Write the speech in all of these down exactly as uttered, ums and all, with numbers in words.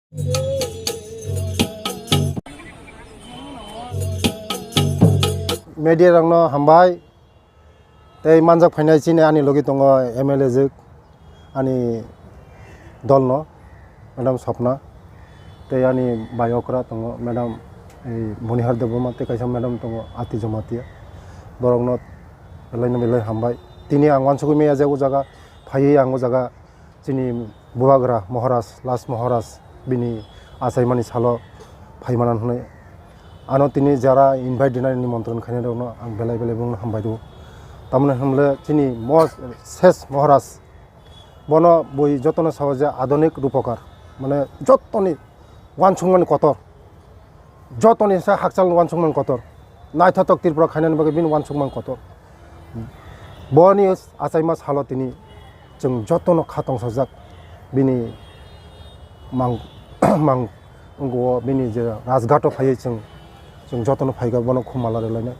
Media rokno hambai. Tei manjak phainai chini ani logi tongo M L A jwk, ani dolno, Madam Swapna, tei ani bai okra tongo, Madam, ei, Monihar Debbarma, tei kaisa Madam tongo, Ati Jamatia. Borokno belaino belai hambai. Tini ang uansugwi maya je o jaga phaiwi ang o jaga chini Bubagra Maharaj, last Maharaj, bini achaimani salo phaimana hwnwi. Ano tini jara invite rinani nimontron khainai rokno ang belai belai bongno hambai rwo. Tamoni hwnle chini mo-, ses Maharaj, bono bui jotono sao je adonik rupokar, mane jotoni uansukmani kotor. Jotoni se hakchal uansukmani kotor. Naithotok Tripura khainani bagwi bini uansukmani kotor. Boni achaima salo tini chwng jotono kha tongsajak bini mang, mang, wngkho bini je Rajghat o phaiwi chwng, chwng jotono phaikha bono khumala rwlainai.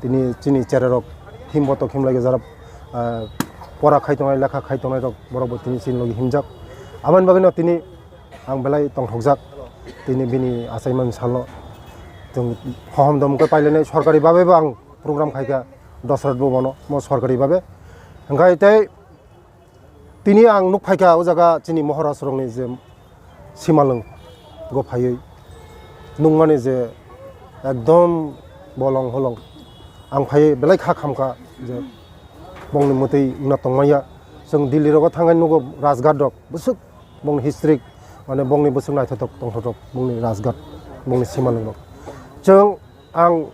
Tini chini chererok thimbotok himlai jara, ah, pora khai tongnai, lekha khai tongnai rok borok bo tini chini logi himjak. Aboni bagwino tini ang belai tongthokjak. Tini bini achaimani salo chwng hohom dom khe pailainai, sorkari babe bo ang program khaikha Dosrat bhabono, mo sorkari babe. Hwnkhe tei tini ang nuk phaikha o jaga chini Maharaj rokni je simalwng go phaiwi nukmani je ekdom bolong holong ang phaiwi belai kha khamkha je bongni mwtwi wngna tongmanya. Chwng Delhi rogo thangwi nugo Rajghat rok bwswk bongni history, mane bongni bwswk naithotok tongthotok bongni Rajghat, bongni simalwng rok. Chwng ang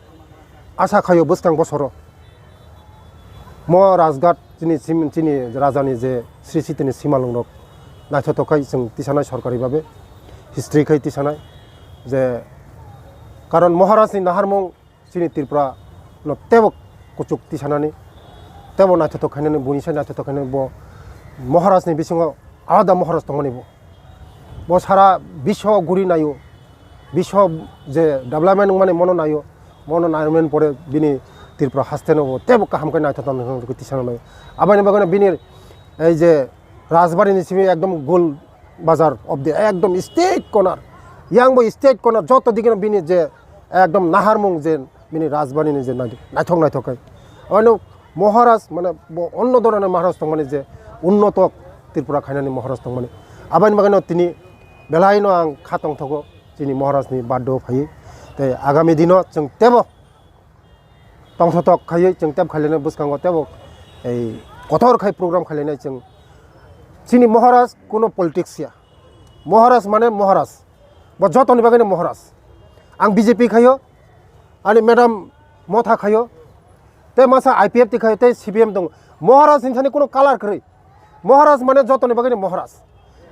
asa khaio bwskang bosoro mo Rajghat chini sim-, chini rajani je Sri Sitini simalwng rok naithotok khai chwng tisanai sorkari babe, history khai tisanai je, karon Maharaj ni naharmung chini Tripura no tebo kuchuk tisanani, tebo naithotok khainani, buini sai naithotok khainani bo Maharaj ni bisingo alada Maharaj tongmani bo. Bo sara biswo guri naio, biswo je development wngmani mono naio, mono naimani pore bini Tripura haste no bo tebo kaham khe naithotok naithotok khe tisana naio. Aboni bagwi no bini ei je Rajbari ni simi ekdom gol bazar of the ekdom state corner, yang bo state corner joto digi no bini je ekdom naharmung je bini Rajbari ni je nai-, naithok naithok khai. Ano Maharaj mane bo onno dhoroner Maharaj tongmani je unnoto Tripura khainani Maharaj tongmani. Aboni bagwino tini belaino ang kha tongthogo chini Maharaj ni birthday o phaiwi. Tei agami dino chwng tebo tongthotok khaiwi chwng tebo khailainai bwskango tebo ei kotor khai program khailainai chwng. Chini Maharaj kuno politics ya. Maharaj mane Maharaj. Bo jotoni bagwino Maharaj. Ang B J P khaio, ani madam Motha khaio, tei masa I P F T khaio, tei C P M tongo. Maharaj ni thani kuno color kwrwi. Maharaj mane jotoni bagwino Maharaj.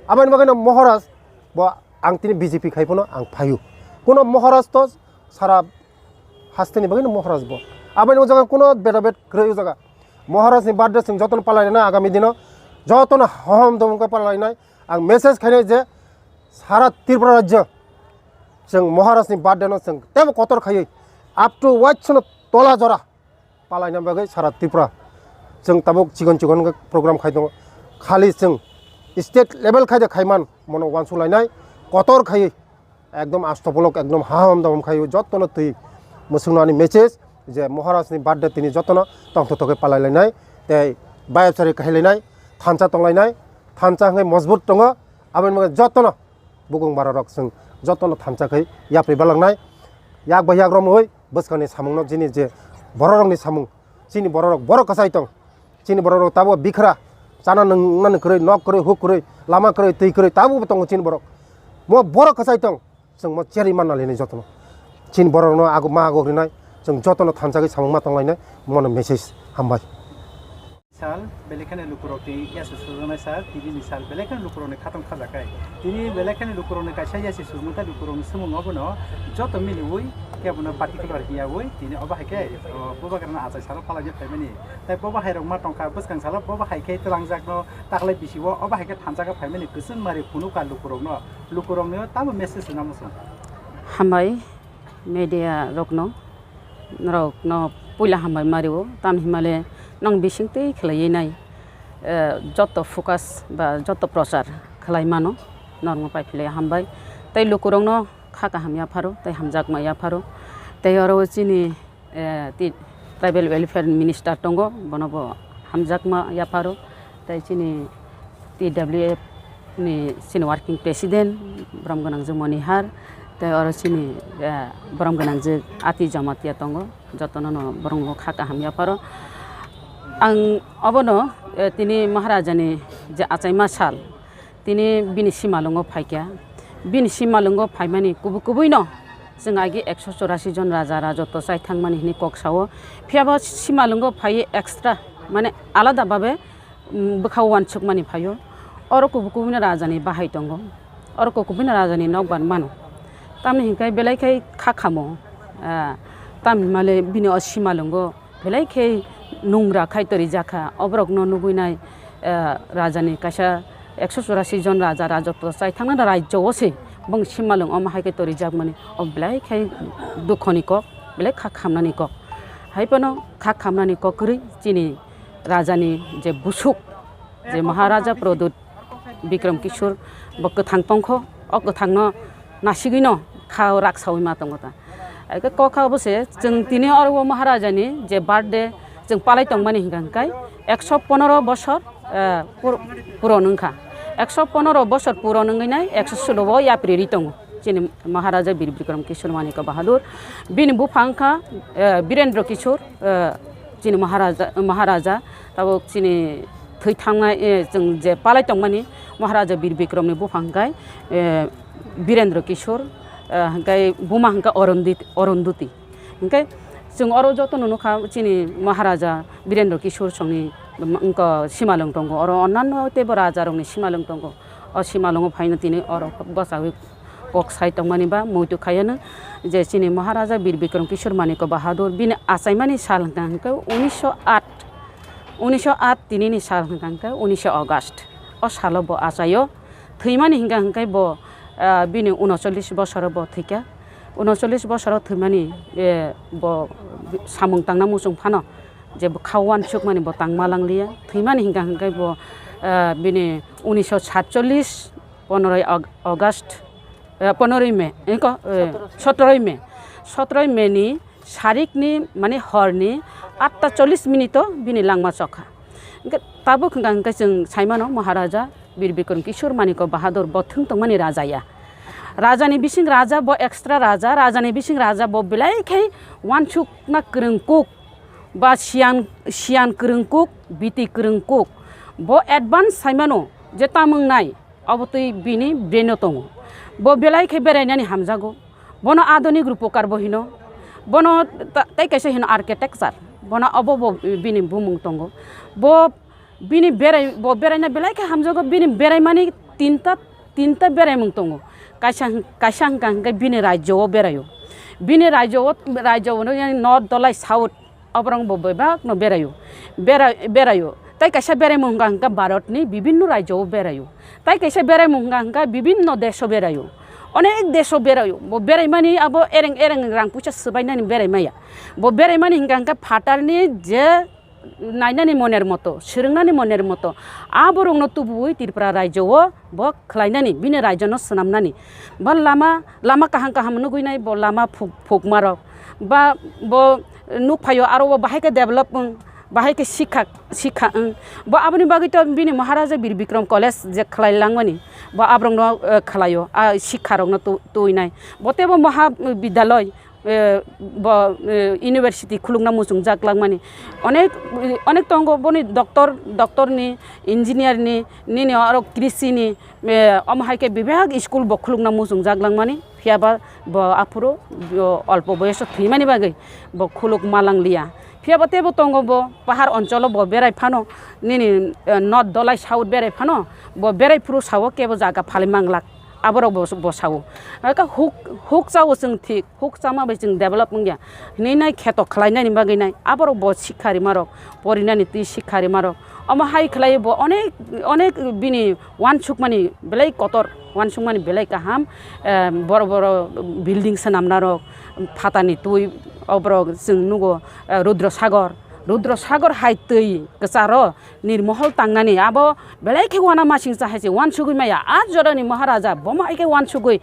Aboni bagwino Maharaj bo ang tini B J P khai phano ang phaio. Kuno Maharaj to sara hasteni bagwino Maharaj bo. Aboni o jaga kuno bedabed kwrwi o jaga. Maharaj ni birthday chwng jotono palainai agami dino. Jotono hohom domong khe palainai. Ang message khainai je sara Tripura rajyo chwng Maharaj ni birthday no chwng tebo kotor khaiwi up to waitsono tola jora palaina bagwi sara Tripura chwng tabuk chikon chikon khe program khai tongo. Khali chwng state level khai de khaiman mono uansuk lainai kotor khaiwi ekdom asto bolok ekdom haham daham khaiwi jotono twi mwswkno ani message je Maharaj ni birthday tini jotono tongthotok khe palai lainai tei bayapsari kahai lainai thansa tong lainai thansa hwnkhe mojbut tongo. Aboni bagwi jotono bukung bararok chwng jotono thansa khai yapri balangnai. Yak bai yak romwi bwskangni samungno chini je bororokni samung, chini bororok borok kwchai tong. Chini bororok tabuk bikhra, chana nwngnani kwrwi, nok kwrwi, huk kwrwi, lama kwrwi, twi kwrwi tabukbo tongo chini borok. Mo borok kwchai tong, chwng mo cherwi manna linai jotono. Chini borokno ago ma agok rinai, chwng jotono thansa khai samung ma tong lainai, mono message hambai. Sal, belai kheno lukurok tei yasi sujaknai sal, T V ni sal, belai kheno lukurokni khatong khajakai. Tini belai kheno lukurokni kaisa yasi sujak tei lukurokni swmung obono joto miliwi kebono particular hiyawi tini obo hai khe, o, bubagrano achai salo phalai phaimani. Tei bobo hai rok ma tongkha bwskang salo bobo hai khe twlangjakno taklai bisio obo hai khe thansa khe phaimani kwchwng mari phunukha lukurokno. Lukurokno tamo message rwna muchung. Hambai media rokno. Norokno puila hambai ma rio, tamni himale nong bising twi khlaiwi nai, eh, joto focus ba joto prochar khlai mano, norokno pai philai hambai. tei lukurokno kha kaham yapharo, tei hamjakma yapharo. Tei oro chini, eh, ti-, Tribal Welfare Minister tongo, bono bo hamjakma yapharo. Tei chini T W F ni chini working president, borom gwnang je Monihar, tei oro chini, eh, borom gwnang je Ati Jamatia tongo, jotono no borok bo kha kaham yapharo. Ang obono, eh, tini Maharajani je achaima sal, tini bini simalwngo phaikha. Bini simalwngo phaimani kubui kubuino chwng agi ekso chorasi jon raja rajotw chai thangmani hwnwi kok sao. Phiyaba simalwngo phaiwi extra, mane alada babe, mm, bwkha uansukmani phaio. Oro kubui kubuino rajani bahai tongo. Oro kubui kubuino rajani nokbar mano. Tamni hinkhe belai khe kha khamo. Ah, tamni male bini o simalwngo belai khe nungra khai tori jakha. Oborokno nugui nai, eh, rajani kaisa ekso chorasi jon raja rajotw chai thangna rajyo o se bong simalwng omo hai khe tori jakmani. O belai khe dukhoni kok, belai kha khamnani kok. Hai phano kha khamnani kok kwrwi chini rajani je busuk, je Maharaja Pradyut Bikram Kishore bo kwthang tongkho, o kwthangno nasigwino kha o rak saui ma tongo ta. Eke kok kha obo se, chwng tini oro o Maharajani je birthday chwng palai tongmani hingka hingkai ekso ponoro bosor, eh, pur-, puron wngkha. Ekso ponoro bosor puron wngwi nai ekso solo o yapri ri tongo. Chini Maharaja Bir Bikram Kishore Manikya Bahadur. Bini bupha wngkha, eh, Birendra Kishore, eh, chini Maharaja, Maharaja, tabuk chini thwi thangnai, eh, chwng je palai tongmani Maharaja Bir Bikramni bupha hwnkhe, eh, Birendra Kishore, eh, hwnkhe buma hwnkhe Arundit-, Arunduti. Hwnkhe chwng oro jotono nukha chini Maharaja Birendra Kishore songni wngkha simalwng tongo, oro onnanno teibo rajarokni simalwng tongo. O simalwngo phaino tini oro bwchaui kok sai tongmani ba muitu khaiano je chini Maharaja Bir Bikram Kishore Manikya Bahadur bini achaimani sal hwnkha hwnkhe unisho at, unisho at tinini sal hwnkha hwnkhe unisho August. O salo bo achaio thwimani hwnkha hwnkhe bo, ah, bini unocholish bosoro bo thwikha. Unocholish bosoro thwimani, eh, bo samung tangna muchung phano je bwkha uansukmani bo tangma langliya. Thwimani hwnkha hwnkhe bo, ah, bini unisho satcholish, poneroy Aug-, August, eh, poneroy May, eko, eh, sotoroi May. Sotoroi May ni sarikni, mane horni atta chollish minute o bini langma chokha. Hwnkhe tabuk hwnkha hwnkhe chwng saimano Maharaja Bir Bikram Kishore Manikya Bahadur bo thwng tongmani raja ya. Rajani bising raja bo extra raja, rajani bising raja bo belai khai uansukna kwrwng kuk ba siyan, siyan kwrwng kuk, biti kwrwng kuk. Bo advance saimano je tamung nai. Obo twi bini brain o tongo. Bo belai khe berainani hamjago. Bono adoni rupokar bo hino. Bono ta-, tei kaisa hino architecture. Bono obo bo bini bumung tongo. Bo bini berai, bo beraina belai khe hamjago. Bini beraimani tinta, tinta beraimung tongo. Kaisa hwn-, kaisa hwnkha hwnkhe bini rajyo o beraio. Bini rajyo o, rajyo o north dolai south. Oborok bo bebak no beraio, bera-, beraio. Tai kaisa beraimung hwnkha hwnkha Bharat ni bibinno rajyo o beraio. Tai kaisa beraimung hwnkha hwnkha bibinno desh o beraio. Onek desh o beraio. Bo beraimani abo ereng ereng rang puisa swbainani berai maya. Bo beraimani hwnkha hwnkha phatar ni je nainani moner moto, swrwngnani moner moto. Aborokno tubuwi Tripura rajyo o bo khlainani, bini rajyono swnamnani. Bo lama, lama kaham kaham nugwi nai, bo lama phuk-, phukmarok, ba bo nukphaio aro bo bahai khe develop wng, bahai khe sikha, sikha wng. Bo aboni bagwi to bini Maharaja Bir Bikram College je khlai langmani, bo aborokno, eh, khlaio, ah, sikharokno tu-, tuinai. Bo teibo Mahabidyalay, eh, bo, eh, university khulukna muchungjak langmani. Onek, onek tongo boni doctor, doctor ni, engineer ni, nini oro krisi ni, eh, omo hai khe bebak school bo khulukna muchungjak langmani. Phiyaba bo aphuru bo olpo boyoso thwimani bagwi bo khuluk ma langliya. Phiyaba teibo tongo bo pahar oncholo bo berai phano, nini, eh, north dolai south berai phano, bo berai phuru sao kebo jaga phalwi manglak. Aborok bo, bo sao. Aka huk, huk chao chwng thik. Huk chama bai chwng develop wngya hinwi nai kheto khlainani bagwi nai aborok bo sikha rimarok, porinani twi sikha rimarok. Omo hai khlaiwi bo onek, onek bini uansukmani belai kotor, uansukmani belai kaham, em, boro boro building swnamnarok, phatani twi oborok chwng nugo, eh, Rudra Sagor, Rudra Sagor hai twi kwcharo nirmohol tangnani abo belai khe uanamasingcha hai se uansugwi maya. A jorani Maharaja bomo hai khe uansugwi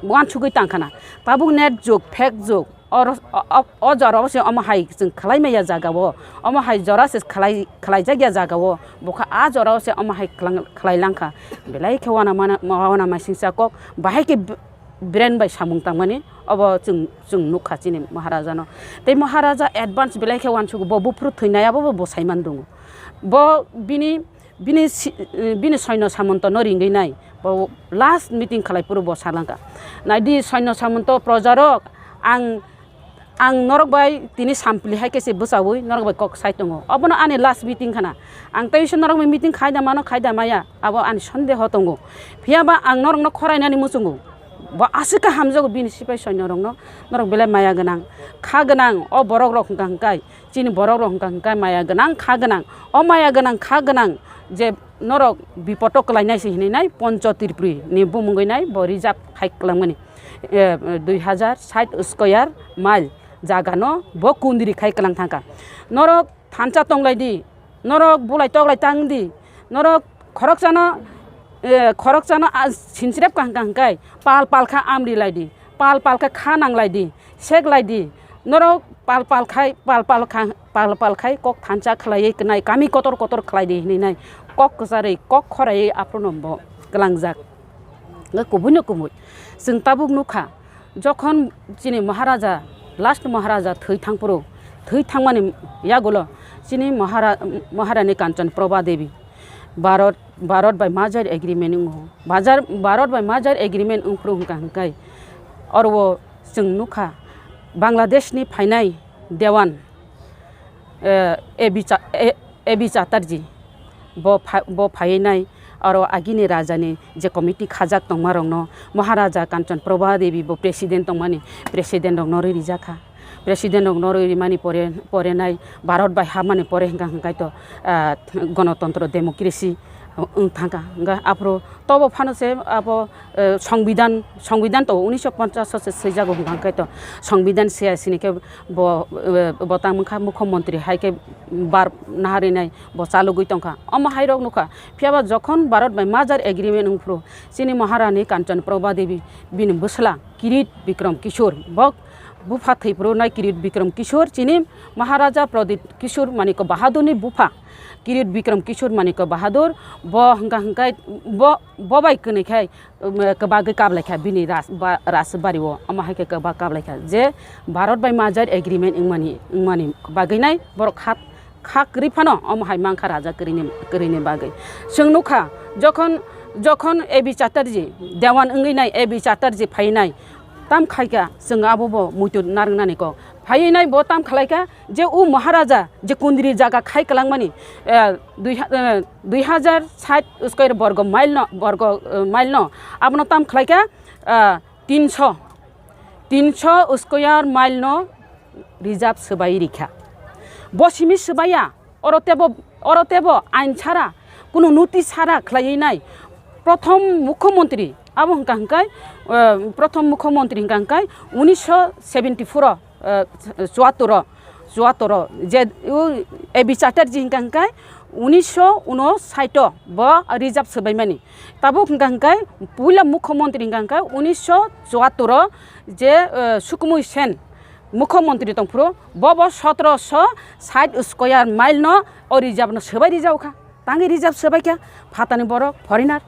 uansugwi tangkhana. Tabuk net jug, fake jug, oro, o, o, o jora o se omo hai chwng khlai maya jaga o, omo hai jora se khlai, khlai jak ya jaga o, bokha a jora o se omo hai khlang-, khlai langkha. Belai khe uanama, uanama singsa kok, bahai khe b-, brain bai samung tangmani, obo chwng, chwng nukha chini Maharaja no. Tei Maharaja advance belai khe uansugo, bo buphuru thwinai abo bo bwsai man dungo. Bo bini, bini si-, bini soino samonto no ringwi nai, bo last meeting khlai phuru bo salangkha. Naidi soino samonto projarok, ang, ang norok bai tini sampli hai khe se bwchaui norok bai kok sai tongo. Obono ani last meeting khana. Ang tei se norok bai meeting khai da mano, khai da maya, abo ani sondeho tongo. Phiya ba ang norok no khorai nani muchungo. Bo aswk khe hamjago bini sipai soino rok no. Norok belai maya gwnang, kha gwnang, o borok rok hwnkha hwnkhe, chini borok rok hwnkha hwnkhe maya gwnang, kha gwnang. O maya gwnang, kha gwnang je norok bipodo kwlainai se hinwi nai Poncho Tripuri ni bumungwi nai bo reserve khai kwlangmani, eh, dui hazar sait square mile jaga no bo kundri khai kwlang thangkha. Norok thansa tonglai di, norok bulai toklai tang di, norok khoroksano, eh, khoroksano, ah, sinsirep kha hwnkha hwnkhe pal pal kha amri lai di, pal pal kha kha nang lai di, sek lai di, norok pal pal khai, pal pal kha, pal pal khai kok thansa khlaiwi kwnai kami kotor kotor khlai di hinwi nai kok kwcharwi, kok khoraiwi aphuru no bo kwlangjak. Hwnkhe kubui no kubui chwng tabuk nukha, jokhon chini Maharaja, last Maharaja thwi thangphuru, thwi thangmani yagulo chini Mahara-, Maharani Kanchan Prabha Devi Bharat, Bharat bai merger agreement wngo. Bajar, Bharat bai merger agreement wngphuru hwnkha hwnkhe oro chwng nukha Bangladesh ni phainai Dewan, eh, A B Cha-, A-, A B Chatterjee bo pha-, bo phaiwi nai aro agini raja ni je committee khajak tongma rok no Maharaja Kanchan Prabha Devi bo president tongmani president rok no rwi rijak kha. President rok no rwi rimani pore, pore nai Bharat bai hapmani pore hwnkha hwnkhe to, ah, gonotontro democracy wng thangkha. Hwnkhe aphuru tobo phano se abo, eh, songbidan, songbidan to unisho ponchas o se swijago hwnkha hwnkhe to songbidan se sini khe bo, eh, bo tang wngkha mukho montri hai khe bar naharwi nai bo chalugwi tongkha. Omo hai rok nukha. Phiya ba jokhon Bharat bai merger agreement wngphuru chini Maharani Kanchan Prabha Devi bini bwsla Kirit Bikram Kishore bo bupha thwiphuru nai Kirit Bikram Kishore chini Maharaja Pradip Kishore Manikya Bahadur ni bupha Kirit Bikram Kishore Manikya Bahadur bo hwnkha hwnkhe bo, bo bai kwnwi khai, um, kwbagwi kablai kha bini ras-, ba-, rajbari o. Omo hai khe kwbak kablai kha je Bharat bai merger agreement wngmani, wngmani bagwi nai borok kha, kha kwrwi phano omo hai mankha raja kwrwini, kwrwini bagwi. Chwng nukha jokhon, jokhon A B Chatterjee Dewan wngwi nai A B Chatterjee phaiwi nai tam khaikha chwng abo bo muitu narwknani kok. Phaiwi nai bo tam khlaikha je o Maharaja je kundri jaga khai kwlangmani, eh, dui ha-, eh, dui hazar sait square borgo mile no, borgo, eh, mile no abono tam khlaikha, eh, tinso, tinso square mile no reserve swbai rikha. Bo simi swbaiya, oro tebo, oro tebo ain sara, kunu notice sara khlaiwi nai. Prothom mukhyamantri, abo hwnkha hwnkhe, eh, prothom mukhyamantri hwnkha hwnkhe unisho seventy four o, eh, chuattor o, chuattor o, je, u, A B Chatterjee hwnkha hwnkhe unisho unosait o bo reserve swbaimani. Tabuk hwnkha hwnkhe puila mukhyamantri hwnkha hwnkhe unisho chuattor o je, eh, Sukhmoy Sen mukhyamantri tongphuru, bo bo sotoroso sait square mile no o reserve no swbai rijak kha. Tangwi reserve swbai kha phatani borok foreigner,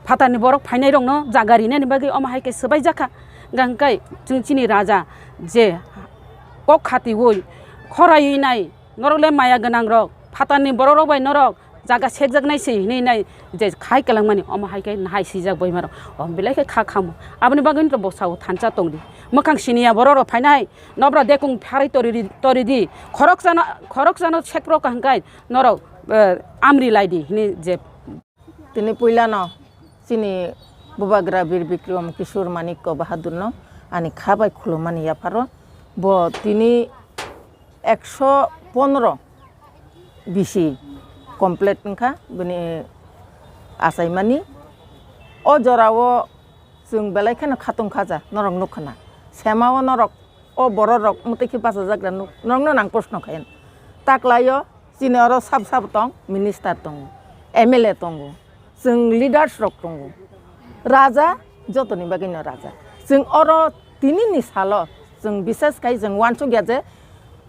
phatani borok phainai rok no jaga rinani bagwi omo hai khe swbai jak kha. Hwnkha hwnkhe chwng chini raja je kok khatiui khoraiwi nai, norok le maya gwnang rok, phatani borok rok bai norok jaga sekjaknai se hinwi nai je khai kwlangmani, omo hai khe nahai sijak boima rok. O belai khe kha khamo. Aboni bagwi no bo sao thansa tongdi. Mwkhang siniya borok rok phainai, nobra dekung pharwi toridi, toridi. Khoroksano, khoroksano sekrok hwnkhe norok, eh, amri laidi hinwi je. Tini puilano chini Bubagra Bir Bikram Kishore Manikya Bahadurno ani kha bai khulumani yapharo. Bo tini ekso pondro bisi complete wngkha bini achaimani. O jorao chwng belai kheno khatung khaja, norok nukha na. Sema o norok, o borok rok mwtwi khe bachajagra nuk, norokno nang proshno khayan. Taklaio chini oro sab sab tong, minister tongo, M L A tongo. Chwng leaders rok tongo. Raja, jotoni bagwino raja. Chwng oro tinini salo chwng bises khai chwng uansukya je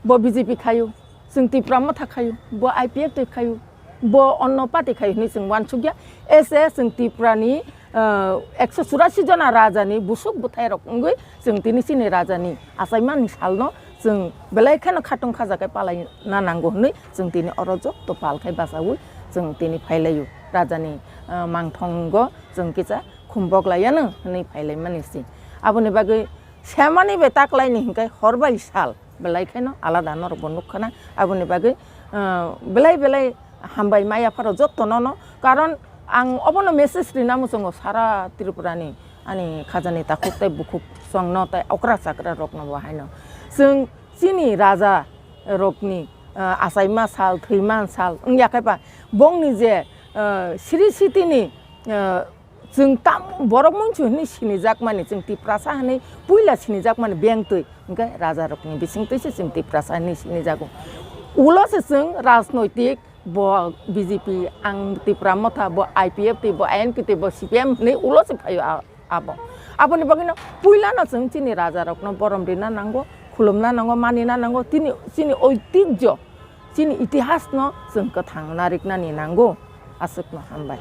bo B J P khayu, chwng Tipra Motha khayu, bo I P F T khayu, bo onno party khayu hinwi chwng uansukya. Ese chwng Tiprani, ah, ekso churasi jona rajani busuk bwthairok wngwi chwng tini chini rajani achaimani salno chwng belai kheno khatung khaja khe palaina nango hinwi chwng tini oro jotto pal khai bachaui chwng tini phailaio. Rajani, ah, mangthongo chwng kisa khumbok laiano hinwi phailaimani se. Aboni bagwi semani bai taklaini hinkhe hor bai sal belai kheno alada norokbo nukkhana. Aboni bagwi, ah, belai belai hambai maya pharo jotto nono. Karon ang obono message rina muchungo sara Tripurani ani khajani takhuk tei bukhuk songno tei okra chakra rokno bo haino. Chwng chini raja rokni, ah, achaima sal, thwima sal wngya khe ba bongni je, ah, sri sitini, ah, chwng tam borok munchu hinwi sinijakmani, chwng Tiprasa hinwi puila sinijakmani bengtwi, hinkhe rajarokni bisingtwi se chwng Tiprasa hinwi sinijago. Ulo se chwng rajnoitik bo B J P, ang Tipra Motha, bo I P F T, bo I N P T, bo C P M hinwi ulo se phaio a-, abo. Aboni bagwino puilano chwng chini rajarokno borom rina nango, khulumna nango, manina nango, tini chini oitijjo, chini itihasno chwng kwthang nariknani nango. Aswkno hambai.